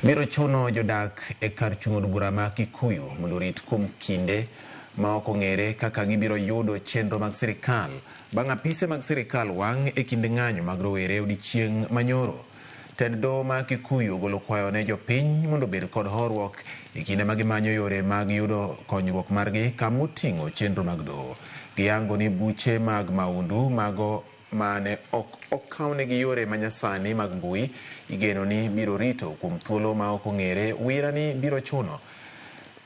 Biro chuno jodak e kar chung' od bura ma Kikuyu mondo orit kuom kinde ma ok ong'ere kaka gibiro yudo chenro mag sirikal bang' apise mag sirikal wang' e kinde ng'anyo mag rowere odiechieng' manyoro. Tend doho ma Kikuyu ogolo kwayo ne jopiny mondo obed kod horuok e kinde ma gimanyo yore mag yudo konyruok margi kamoting'o chenro mag doho. Giyango ni buche mag maundu mago mane ok okawnegi yore manyasani mag mbui igeno ni biro rito kuom thuolo ma ok ong'ere wira ni biro chuno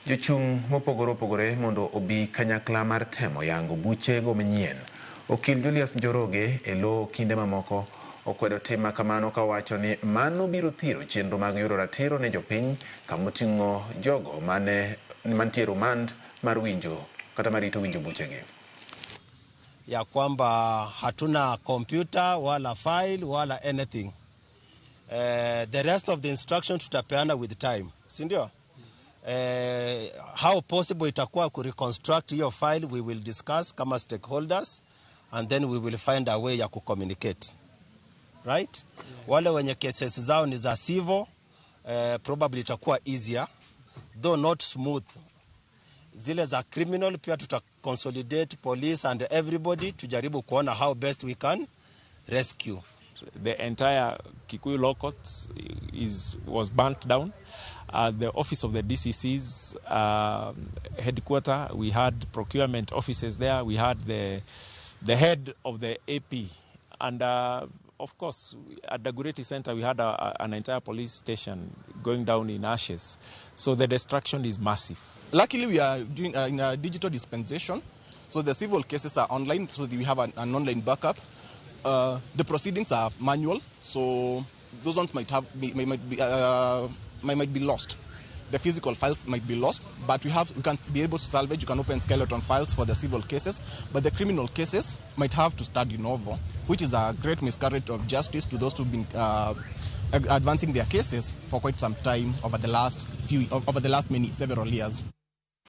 jochung' mopogore opogore mondo obi kanyakla mar temo yango buche go manyien. Okil Julius Njoroge e lo okinde mamoko okwedo tim ma kamano kawacho ni mano biro thiro chenro mag yudo ratiro ne jopiny kamoting'o jogo mane mantie remand mar winjo kata marito winjo buchegi. Ya kwamba hatuna kompyuta wala file wala anything. The rest of the instruction tutapeana with time, si ndio? How possible itakuwa ku reconstruct hiyo file, we will discuss kama stakeholders and then we will find a way ya kucommunicate. Right? Yeah. Wale wenye cases zao ni za civil, probably itakuwa easier, though not smooth. Zile za criminal pia tuta consolidate police and everybody tujaribu kuona how best we can rescue. The entire Kikuyu Law Courts was burnt down. The office of the DCC's headquarter, we had procurement offices there, we had the head of the AP, and of course, at the Dagoretti Center, we had an entire police station going down in ashes. So the destruction is massive. Luckily, we are doing in a digital dispensation, so the civil cases are online, so we have an online backup. The proceedings are manual, so those ones might have may, might be might, might be lost. The physical files might be lost, but we can be able to salvage. You can open skeleton files for the civil cases, but the criminal cases might have to start de novo, which is a great miscarriage of justice to those who've been advancing their cases for quite some time over the last many several years.